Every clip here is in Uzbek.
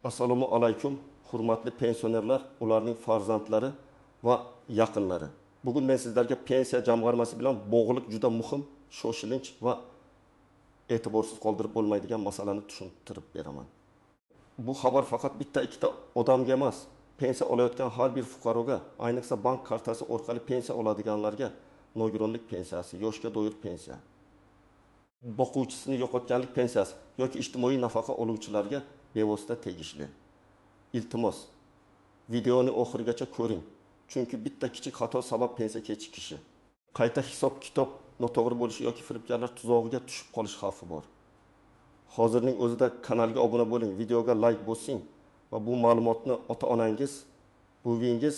Assalomu alaykum, hurmatli pensionerlar, ularning farzandlari va yaqinlari. Bugun men sizlarga pensiya jamg'armasi bilan bog'liq juda muhim, shoshilinch va e'tiborsiz qoldirib bo'lmaydigan masalani tushuntirib beraman. Bu xabar faqat bitta ikkita odamga emas, pensiya olayotgan har bir fuqaroga, ayniqsa bank kartasi orqali pensiya oladiganlarga nogironlik pensiyasi, yoshga doir pensiya, boquvchisini yo'qotganlik pensiyasi yoki ijtimoiy nafaqa oluvchilarga bevosita tegishli. Iltimos, videoni oxirigacha ko'ring. Chunki bitta kichik xato sabab pensiya kechikishi, qayta hisob-kitob noto'g'ri bo'lishi yoki firibgarlar tuzog'iga tushib qolish xavfi bor. Hozirning o'zida kanalga obuna bo'ling, videoga like bosing va bu ma'lumotni ota-onangiz, buvingiz,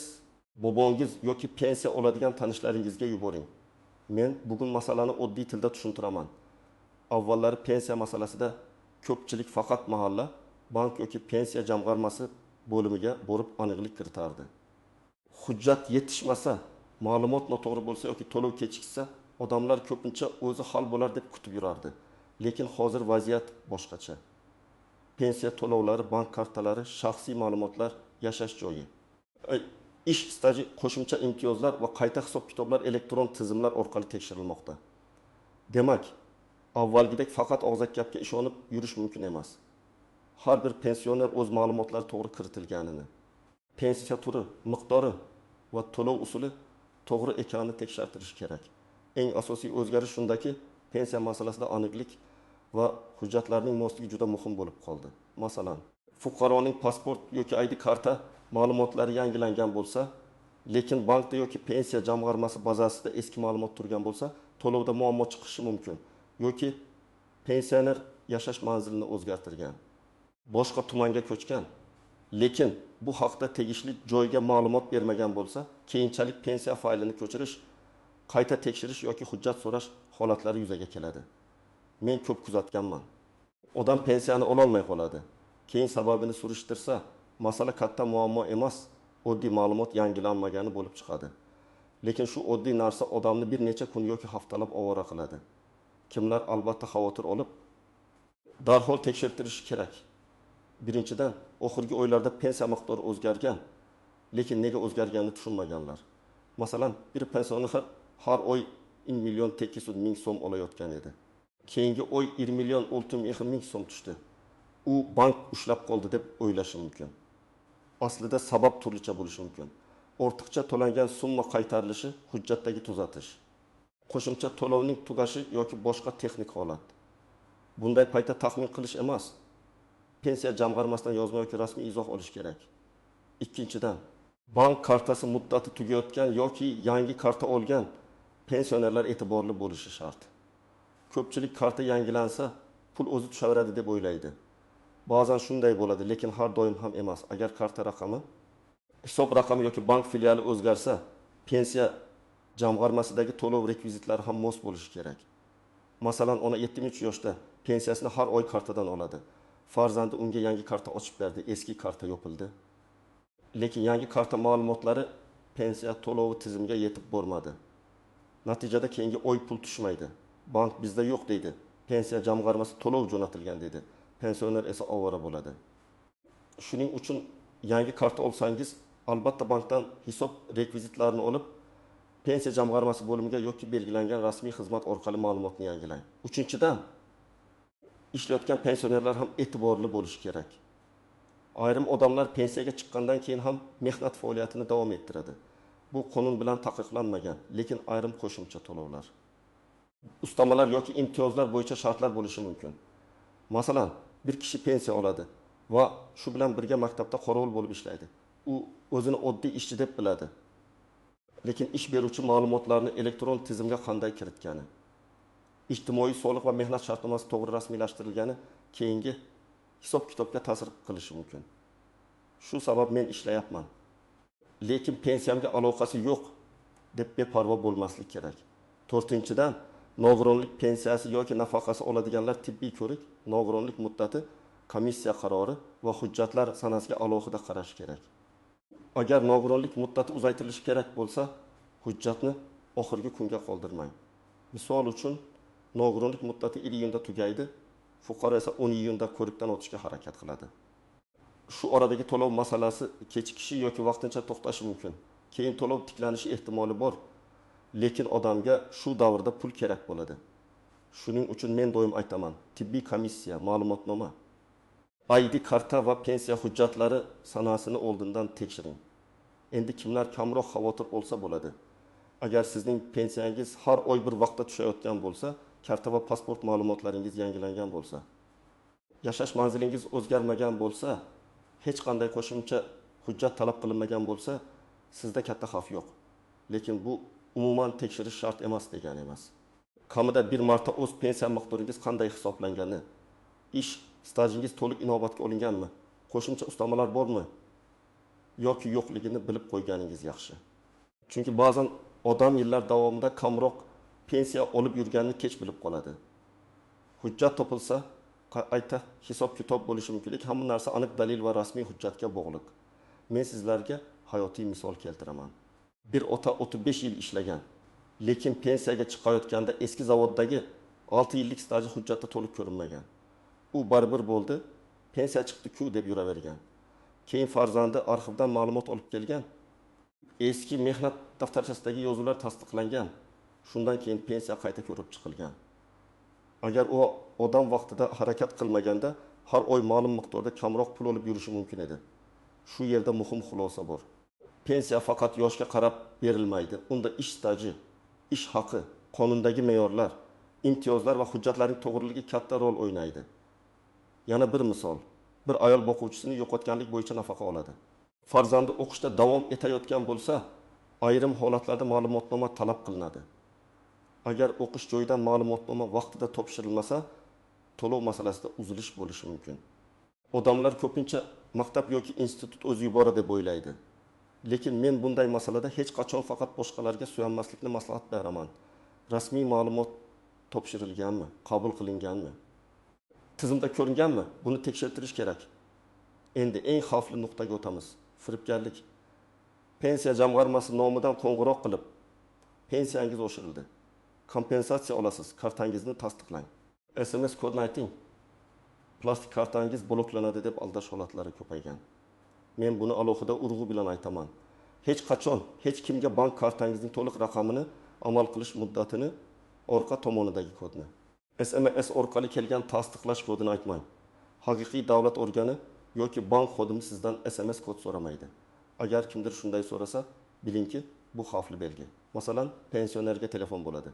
bobongiz yoki pensiya oladigan tanishlaringizga yuboring. Men bugun masalani oddiy tilda tushuntiraman. Avvallari pensiya masalasida ko'pchilik faqat mahalla, bank yoki pensiya jamg'armasi bo'limiga borib aniqlik kiritardi. Hujjat yetishmasa, ma'lumot noto'g'ri bo'lsa yoki to'lov kechiksa, odamlar ko'pincha o'zi hal bo'lar deb kutib yurardi. Lekin hozir vaziyat boshqacha. Pensiya to'lovlari, bank kartalari, shaxsiy ma'lumotlar, yashash joyi, ish staji, qo'shimcha imtiyozlar va qayta hisob-kitoblar elektron tizimlar orqali tekshirilmoqda. Demak, avvalgidek faqat og'zaki gapga ishonib yurish mumkin emas. Har bir pensioner o'z ma'lumotlari to'g'ri kiritilganini, pensiya turi, miqdori va to'lov usuli to'g'ri ekanini tekshirtirish kerak. Eng asosiy o'zgarish shundaki, pensiya masalasida aniqlik va hujjatlarning mosligi juda muhim bo'lib qoldi. Masalan, fuqaroning pasport yoki ID karta ma'lumotlari yangilangan bo'lsa, lekin bankda yoki pensiya jamg'armasi bazasida eski ma'lumot turgan bo'lsa, to'lovda muammo chiqishi mumkin. Yoki pensioner yashash manzilini o'zgartirgan, boshqa tumanga ko'chgan, lekin bu haqda tegishli joyga ma'lumot bermagan bo'lsa, keyinchalik pensiya faylini ko'chirish, qayta tekshirish yoki hujjat so'rash holatlari yuzaga keladi. Men ko'p kuzatganman. Odam pensiyani ololmay qoladi. Keyin sababini surishtirsa, masala katta muammo emas, oddiy ma'lumot yangilanmagani bo'lib chiqadi. Lekin shu oddiy narsa odamni bir necha kun yoki haftalab ovora qiladi. Kimlar albatta xavotir olib, darhol tekshirtirishi kerak. Birinchidan, oxirgi oylarda pensiya miqdori o'zgargan, lekin nega o'zgarganini tushunmaganlar. Masalan, bir pensioner har oy 1 million 800 ming so'm olayotgan edi. Keyingi oy 1 million 600 ming so'm tushdi. U bank ushlab qoldi deb o'ylashi mumkin. Aslida sabab turlicha bo'lishi mumkin. Ortiqcha to'langan summa qaytarilishi, hujjatdagi tuzatish, qo'shimcha to'lovning tugashi yoki boshqa texnik holat. Bunday paytda taxmin qilish emas, pensiya jamg'armasidan yozma yoki rasmiy izoh olish kerak. Ikkinchidan, bank kartasi muddati tugayotgan yoki yangi karta olgan pensionerlar e'tiborli bo'lishi shart. Ko'pchilik karta yangilansa, pul o'zi tushaveradi deb o'ylaydi. Ba'zan shunday bo'ladi, lekin har doim ham emas. Agar karta raqami, hisob raqami yoki bank filiali o'zgarsa, pensiya jamg'armasidagi to'lov rekvizitlari ham mos bo'lishi kerak. Masalan, ona 73 yoshda pensiyasini har oy kartadan oladi. Farzandi unga yangi karta ochib berdi, eski karta yopildi. Lekin yangi karta ma'lumotlari pensiya to'lovi tizimiga yetib bormadi. Natijada keyingi oy pul tushmaydi. Bank bizda yo'q deydi. Pensiya jamg'armasi to'lov jo'natilgan deydi. Pensioner esa ovora bo'ladi. Shuning uchun yangi karta olsangiz, albatta bankdan hisob rekvizitlarini olib, pensiya jamg'armasi bo'limiga yoki belgilangan rasmiy xizmat orqali ma'lumotni yangilang. Uchinchidan, ishlayotgan pensionerlar ham e'tiborli bo'lishi kerak. Ayrim odamlar pensiyaga chiqqandan keyin ham mehnat faoliyatini davom ettiradi. Bu qonun bilan taqiqlanmagan, lekin ayrim qo'shimcha to'lovlar, ustamalar yoki imtiyozlar bo'yicha shartlar bo'lishi mumkin. Masalan, bir kishi pensiya oladi va shu bilan birga maktabda qorovul bo'lib ishlaydi. U o'zini oddiy ishchi deb biladi. Lekin ish beruvchi ma'lumotlarni elektron tizimga qanday kiritgani, ijtimoiy soliq va mehnat shartnomasi to'g'ri rasmiylashtirilgani keyingi hisob-kitobga ta'sir qilishi mumkin. Shu sabab men ishlayapman, lekin pensiyamga aloqasi yo'q deb beparvo bo'lmaslik kerak. To'rtinchidan, nogironlik pensiyasi yoki nafaqasi oladiganlar tibbiy ko'rik, nogironlik muddati, komissiya qarori va hujjatlar sanasiga alohida qarash kerak. Agar nogironlik muddati uzaytirilishi kerak bo'lsa, hujjatni oxirgi kunga qoldirmang. Misol uchun, nogironlik muddati 1 iyunda tugaydi, fuqaro esa 10 iyunda ko'rikdan o'tishga harakat qiladi. Shu oradagi to'lov masalasi kechikishi yoki vaqtincha to'xtashi mumkin. Keyin to'lov tiklanishi ehtimoli bor, lekin odamga shu davrda pul kerak bo'ladi. Shuning uchun men doim aytaman: tibbiy komissiya, ma'lumotnoma, ID karta va pensiya hujjatlari sanasini oldindan tekshiring. Endi kimlar kamroq xavotir olsa bo'ladi? Agar sizning pensiyangiz har oy bir vaqtda tushayotgan bo'lsa, karta va pasport ma'lumotlaringiz yangilangan bo'lsa, yashash manzilingiz o'zgarmagan bo'lsa, hech qanday qo'shimcha hujjat talab qilinmagan bo'lsa, sizda katta xavf yo'q. Lekin bu umuman tekshirish shart emas degani emas. Kamida bir marta o'z pensiya miqdoringiz qanday hisoblangani, ish stajingiz to'liq inobatga olinganmi, qo'shimcha ustamalar bormi yoki yo'qligini bilib qo'yganingiz yaxshi. Chunki ba'zan odam yillar davomida kamroq pensiya olib yurganini kech bilib qoladi. Hujjat topilsa, qayta hisob-kitob bo'lishi mumkin, lekin hamma narsa aniq dalil va rasmiy hujjatga bog'liq. Men sizlarga hayotiy misol keltiraman. Bir ota 35 yil ishlagan, lekin pensiyaga chiqayotganda eski zavoddagi 6 yillik staji hujjatda to'liq ko'rinmagan. U baribir bo'ldi, pensiya chiqdi-ku deb yuravergan. Keyin farzandi arxivdan ma'lumot olib kelgan. Eski mehnat daftarchasidagi yozuvlar tasdiqlangan. Shundan keyin pensiya qayta ko'rib chiqilgan. Agar u odam vaqtida harakat qilmaganda har oy ma'lum miqdorda kamroq pul olib yurishi mumkin edi. Shu yerda muhim xulosa bor. Pensiya faqat yoshga qarab berilmaydi. Unda ish staji, ish haqi, qonundagi me'yorlar, imtiyozlar va hujjatlarning to'g'riligi katta rol o'ynaydi. Yana bir misol. Bir ayol boquvchisini yo'qotganlik bo'yicha nafaqa oladi. Farzandi o'qishda davom etayotgan bo'lsa, ayrim holatlarda ma'lumotnoma talab qilinadi. Agar o'qish joyidan ma'lumotnoma vaqtida topshirilmasa, to'lov masalasida uzilish bo'lishi mumkin. Odamlar ko'pincha maktab yoki institut o'zi yuboradi deb o'ylaydi. Lekin men bunday masalada hech qachon faqat boshqalarga suyanmaslikni maslahat beraman. Rasmiy ma'lumot topshirilganmi, qabul qilinganmi, tizimda ko'ringanmi, buni tekshirtirish kerak. Endi eng xavfli nuqtaga o'tamiz. Firibgarlik. Pensiya jamg'armasi nomidan qo'ng'iroq qilib, pensiyangiz oshirildi, kompensatsiya olasiz, kartangizni tasdiqlang, SMS kodini ayting, plastik kartangiz bloklanadi deb aldash holatlari ko'paygan. Men buni alohida urg'u bilan aytaman. Hech qachon hech kimga bank kartangizning to'liq raqamini, amal qilish muddatini, orqa tomonidagi kodni, SMS orqali kelgan tasdiqlash kodini aytmang. Haqiqiy davlat organi yoki bank xodimi sizdan SMS kod so'ramaydi. Agar kimdir shunday so'rasa, bilingki, bu xavfli belgi. Masalan, pensionerga telefon bo'ladi.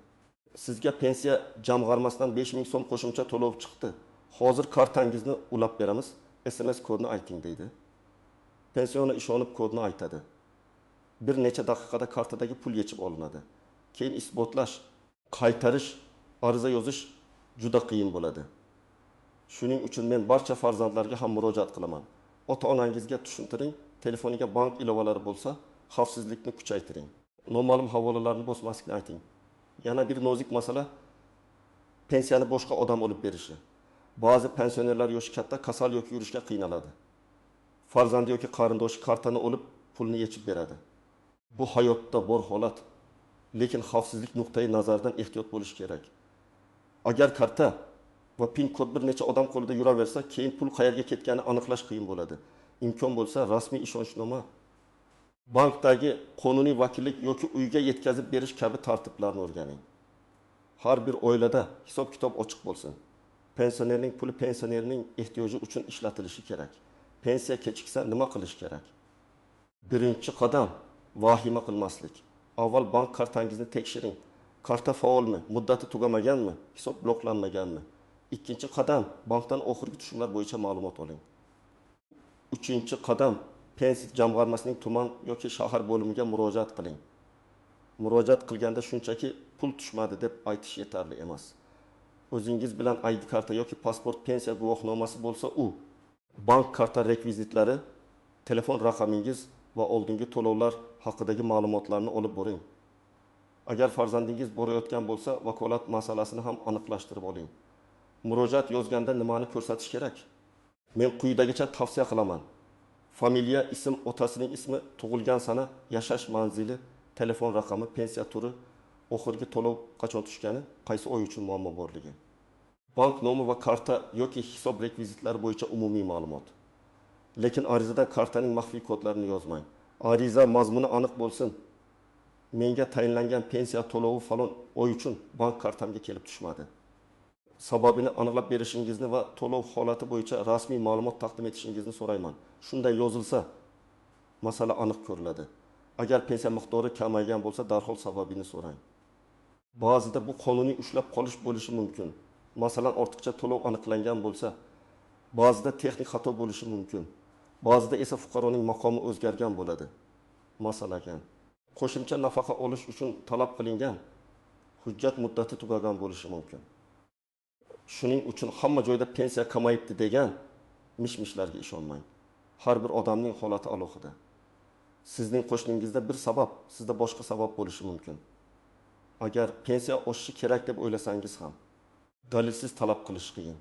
Sizga pensiya jamg'armasidan 5000 so'm qo'shimcha to'lov chiqdi. Hozir kartangizni ulab beramiz, SMS kodini ayting deydi. Pensioner ishonib kodni aytadi. Bir necha daqiqada kartadagi pul yechib olinadi. Keyin isbotlash, qaytarish, ariza yozish juda qiyin bo'ladi. Shuning uchun men barcha farzandlarga ham murojaat qilaman. Ota-onangizga tushuntiring, telefoniga bank ilovalari bo'lsa, xavfsizlikni kuchaytiring. Noma'lum havolalarni bosmaslikni ayting. Yana bir nozik masala pensiyani boshqa odam olib berishi. Ba'zi pensionerlar yoshi katta, kasal yoki yurishga qiynaladi. Farzandi yoki qarindoshi kartani olib pulni yechib beradi. Bu hayotda bor holat, lekin xavfsizlik nuqtai nazaridan ehtiyot bo'lish kerak. Agar karta va pin kod bir necha odam qo'lida yuraversa, keyin pul qayerga ketgani aniqlash qiyin bo'ladi. Imkon bo'lsa, rasmiy ishonchnoma, bankdagi qonuniy vakillik yoki uyga yetkazib berish kabi tartiblarni o'rganing. Har bir oilada hisob-kitob ochiq bo'lsin. Pensionerning puli pensionerning ehtiyoji uchun ishlatilishi kerak. Pensiya kechiksa nima qilish kerak? Birinchi qadam vahima qilmaslik. Avval bank kartangizni tekshiring. Karta faolmi, muddati tugamaganmi, hisob bloklanmaganmi? Ikkinchi qadam bankdan oxirgi tushumlar bo'yicha ma'lumot oling. Uchinchi qadam pensiya jamg'armasining tuman yoki shahar bo'limiga murojaat qiling. Murojaat qilganda shunchaki pul tushmadi deb aytish yetarli emas. O'zingiz bilan ID karta yoki pasport, pensiya guvohnomasi bo'lsa u, bank karta rekvizitlari, telefon raqamingiz va oldingi to'lovlar haqidagi ma'lumotlarni olib boring. Agar farzandingiz borayotgan bo'lsa, vakolat masalasini ham aniqlashtirib oling. Murojaat yozganda nimani ko'rsatish kerak? Men quyidagicha tavsiya qilaman. Familiya, ism, otasining ismi, tug'ilgan sana, yashash manzili, telefon raqami, pensiya turi, oxirgi to'lov qachon tushgani, qaysi oy uchun muammo borligi. Bank nomi va karta yoki hisob rekvizitlari bo'yicha umumiy ma'lumot. Lekin arizada kartaning maxfiy kodlarini yozmang. Ariza mazmuni aniq bo'lsin: Menga tayinlangan pensiya to'lovi falon oy uchun bank kartamga kelib tushmadi. Sababini aniqlab berishingizni va to'lov holati bo'yicha rasmiy ma'lumot taqdim etishingizni so'rayman. Shunday yozilsa, masala aniq ko'riladi. Agar pensiya miqdori kamaygan bo'lsa, darhol sababini so'rang. Ba'zida bu qonuniy ushlab qolish bo'lishi mumkin. Masalan, ortiqcha to'lov aniqlangan bo'lsa, ba'zida texnik xato bo'lishi mumkin. Ba'zida esa fuqaroning maqomi o'zgargan bo'ladi. Masalan, qo'shimcha nafaqa olish uchun talab qilingan hujjat muddati tugagan bo'lishi mumkin. Shuning uchun hamma joyda pensiya kamayibdi degan mish-mishlarga ishonmang. Har bir odamning holati alohida. Sizning qo'shningizda bir sabab, sizda boshqa sabab bo'lishi mumkin. Agar pensiya oshishi kerak deb o'ylasangiz ham dalilsiz talab qilish qiyin.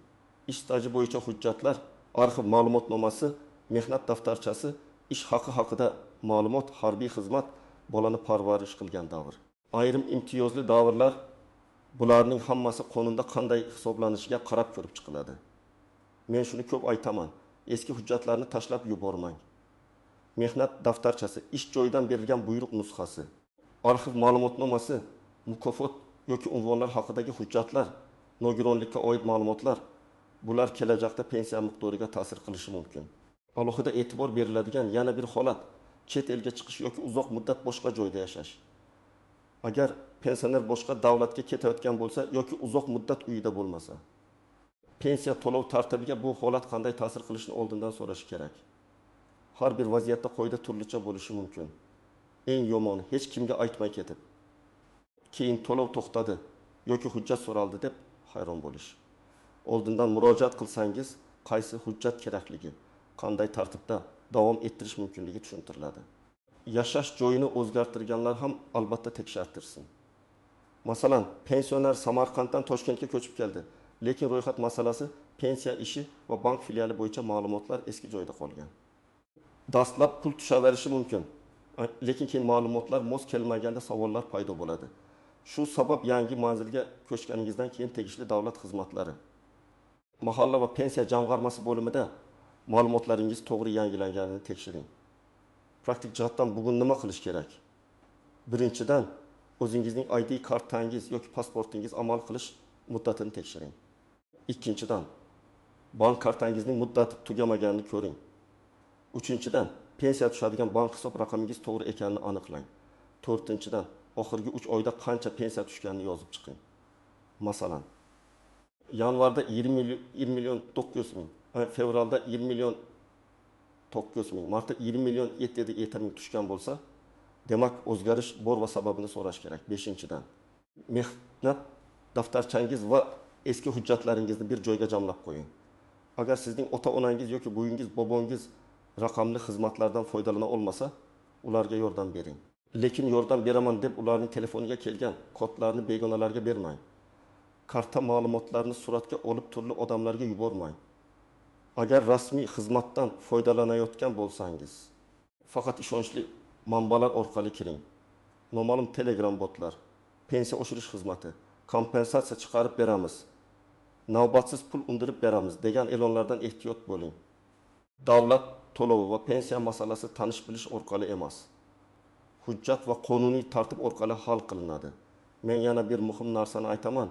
Ish staji bo'yicha hujjatlar, arxiv ma'lumotnomasi, mehnat daftarchasi, ish haqi haqida ma'lumot, harbiy xizmat, bolani parvarish qilgan davr. Ayrim imtiyozli davrlar, bularning hammasi qonunda qanday hisoblanishiga qarab ko'rib chiqiladi. Men shuni ko'p aytaman. Eski hujjatlarni tashlab yubormang. Mehnat daftarchasi, ish joyidan berilgan buyruq nusxasi, arxiv ma'lumotnomasi, mukofot yoki unvonlar haqidagi hujjatlar, nogironlikka oid ma'lumotlar, bular kelajakda pensiya miqdoriga ta'sir qilishi mumkin. Alohida e'tibor beriladigan yana bir holat chet elga chiqish yoki uzoq muddat boshqa joyda yashash. Agar pensioner boshqa davlatga ketayotgan bo'lsa yoki uzoq muddat uyida bo'lmasa, pensiya to'lov tartibiga bu holat qanday ta'sir qilishini oldindan so'rash kerak. Har bir vaziyatda qoida turlicha bo'lishi mumkin. Eng yomoni hech kimga aytmay ketib, keyin to'lov to'xtadi yoki hujjat so'raldi deb hayron bo'lish. Oldindan murojaat qilsangiz, qaysi hujjat kerakligi, qanday tartibda davom ettirish mumkinligi tushuntiriladi. Yashash joyini o'zgartirganlar ham albatta tekshirtirsin. Masalan, pensioner Samarqanddan Toshkentga ko'chib keldi, lekin ro'yxat masalasi, pensiya ishi va bank filiali bo'yicha ma'lumotlar eski joyda qolgan. Dastlab pul tushaverishi mumkin, lekin keyin ma'lumotlar mos kelmaganda savollar paydo bo'ladi. Shu sabab yangi manzilga ko'chganingizdan keyin tegishli davlat xizmatlari, mahalla va pensiya jamg'armasi bo'limida ma'lumotlaringiz to'g'ri yangilanganini tekshiring. Praktik jihatdan bugun nima qilish kerak? Birinchidan, o'zingizning ID kartangiz yoki pasportingiz amal qilish muddatini tekshiring. Ikkinchidan, bank kartangizning muddati tugamaganini ko'ring. Uchinchidan, pensiya tushadigan bank hisob raqamingiz to'g'ri ekanini aniqlang. To'rtinchidan, oxirgi 3 oyda qancha pensiya tushganini yozib chiqing. Masalan, yanvarda 20 million 900 ming, fevralda 20 million 900 ming, martda 20 million 707 ming tushgan bo'lsa, demak o'zgarish bor va sababini so'rash kerak. Beshinchidan, mehnat daftarchangiz va eski hujjatlaringizni bir joyga jamlab qo'ying. Agar sizning ota-onangiz yoki buvingiz, bobongiz raqamli xizmatlardan foydalana olmasa, ularga yordam bering. Lekin yordam beraman deb ularning telefoniga kelgan kodlarni begonalarga bermang. Karta ma'lumotlarini suratga olib turli odamlarga yubormang. Agar rasmiy xizmatdan foydalanayotgan bo'lsangiz, faqat ishonchli manbalar orqali kiring. Noma'lum Telegram botlar, pensiya oshirish xizmati, kompensatsiya chiqarib beramiz, navbatsiz pul undirib beramiz degan e'lonlardan ehtiyot bo'ling. Davlat to'lovi va pensiya masalasi tanish bilish orqali emas, hujjat va qonuniy tartib orqali hal qilinadi. Men yana bir muhim narsani aytaman.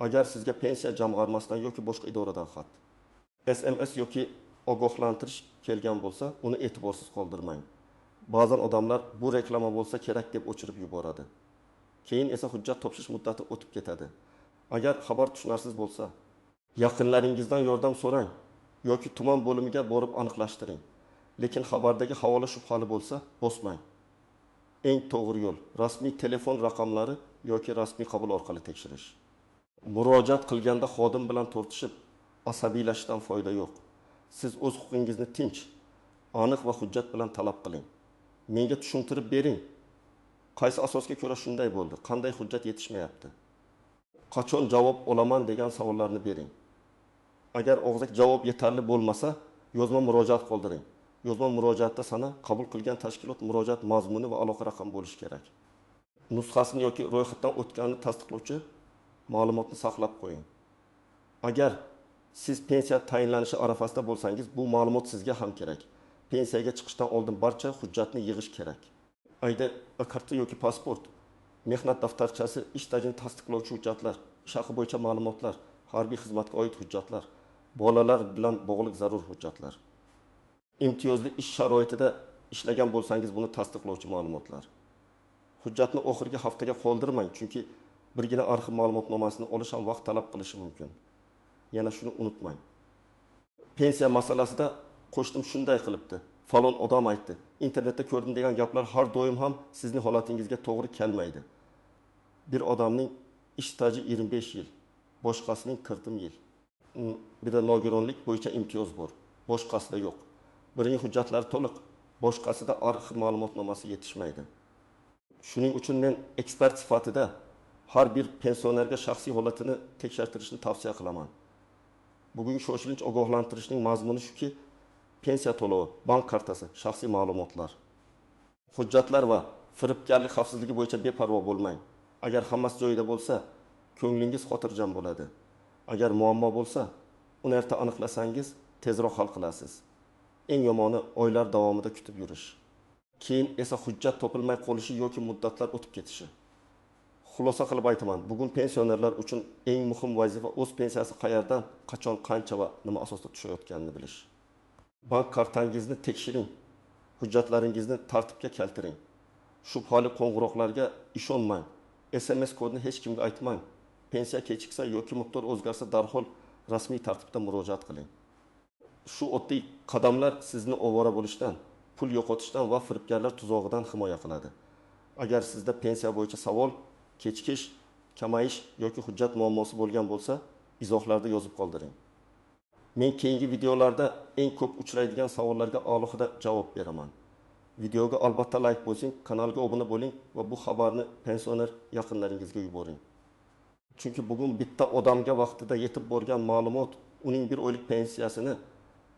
Agar sizga pensiya jamg'armasidan yoki boshqa idoradan xat, SMS yoki ogohlantirish kelgan bo'lsa, uni e'tiborsiz qoldirmang. Ba'zan odamlar bu reklama bo'lsa kerak deb o'chirib yuboradi. Keyin esa hujjat topshirish muddati o'tib ketadi. Agar xabar tushunarsiz bo'lsa, yaqinlaringizdan yordam so'rang yoki tuman bo'limiga borib aniqlashtiring. Lekin xabardagi havola shubhali bo'lsa, bosmang. Eng to'g'ri yo'l rasmiy telefon raqamlari yoki rasmiy qabul orqali tekshirish. Murojaat qilganda xodim bilan tortishib, asabiylashishdan foyda yo'q. Siz o'z huquqingizni tinch, aniq va hujjat bilan talab qiling. Menga tushuntirib bering. Qaysi asosga ko'ra shunday bo'ldi? Qanday hujjat yetishmayapti? Qachon javob olaman degan savollarni bering. Agar og'zaki javob yetarli bo'lmasa, yozma murojaat qoldiring. Yozma murojaatda sana qabul qilgan tashkilot murojaat mazmuni va aloqa raqami bo'lishi kerak. Nusxasini yoki ro'yxatdan o'tganini tasdiqlovchi ma'lumotni saqlab qo'ying. Agar siz pensiya tayinlanishi arafasida bo'lsangiz, bu ma'lumot sizga ham kerak. Pensiyaga chiqishdan oldin barcha hujjatni yig'ish kerak. ID karta yoki pasport, mehnat daftarchasi, ish stajini tasdiqlovchi hujjatlar, ish haqi bo'yicha ma'lumotlar, harbiy xizmatga oid hujjatlar, bolalar bilan bog'liq zarur hujjatlar. Imtiyozli ish sharoitida ishlagan bo'lsangiz, buni tasdiqlovchi ma'lumotlar. Hujjatni oxirgi haftaga qoldirmang, chunki birgina arxiv ma'lumotnomasini olish ham vaqt talab qilishi mumkin. Yana shuni unutmang. Pensiya masalasida qo'shnim shunday qilibdi, falon odam aytdi, internetda ko'rdim degan gaplar har doim ham sizning holatingizga to'g'ri kelmaydi. Bir odamning ish staji 25 yil, boshqasining 40 yil. Bir de nogironlik bo'yicha imtiyoz bor, boshqasida yo'q. Birining hujjatlari to'liq, boshqasida arxiv ma'lumotnomasi yetishmaydi. Shuning uchun men ekspert sifatida har bir pensionerga shaxsiy holatini tekshirtirishni tavsiya qilaman. Bugungi shoshilinch ogohlantirishning mazmuni shuki, pensiya to'lovi, bank kartasi, shaxsiy ma'lumotlar, hujjatlar va firibgarlik xavfsizligi bo'yicha beparvo bo'lmang. Agar hammasi joyida bo'lsa, ko'nglingiz xotirjam bo'ladi. Agar muammo bo'lsa, uni erta aniqlasangiz, tezroq hal qilasiz. Eng yomoni oylar davomida kutib yurish. Keyin esa hujjat topilmay qolishi yoki muddatlar o'tib ketishi. Xulosa qilib aytaman, bugun pensionerlar uchun eng muhim vazifa o'z pensiyasi qayerdan, qachon, qancha va nima asosda tushayotganini bilish. Bank kartangizni tekshiring, hujjatlaringizni tartibga keltiring. Shubhali qo'ng'iroqlarga ishonmang. SMS kodini hech kimga aytmang. Pensiya kechiksa yoki miqdor o'zgarsa darhol rasmiy tartibda murojaat qiling. Shu oddiy qadamlar sizni ovora bo'lishdan, pul yo'qotishdan va firibgarlar tuzog'idan himoya qiladi. Agar sizda pensiya bo'yicha savol, kechikish, kamayish yoki hujjat muammosi bo'lgan bo'lsa, izohlarda yozib qoldiring. Men keyingi videolarda eng ko'p uchraydigan savollarga alohida javob beraman. Videoga albatta like bosing, kanalga obuna bo'ling va bu xabarni pensioner yaqinlaringizga yuboring. Chunki bugun bitta odamga vaqtida yetib borgan ma'lumot uning bir oylik pensiyasini,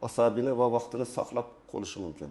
asabini va vaqtini saqlab qolishi mumkin.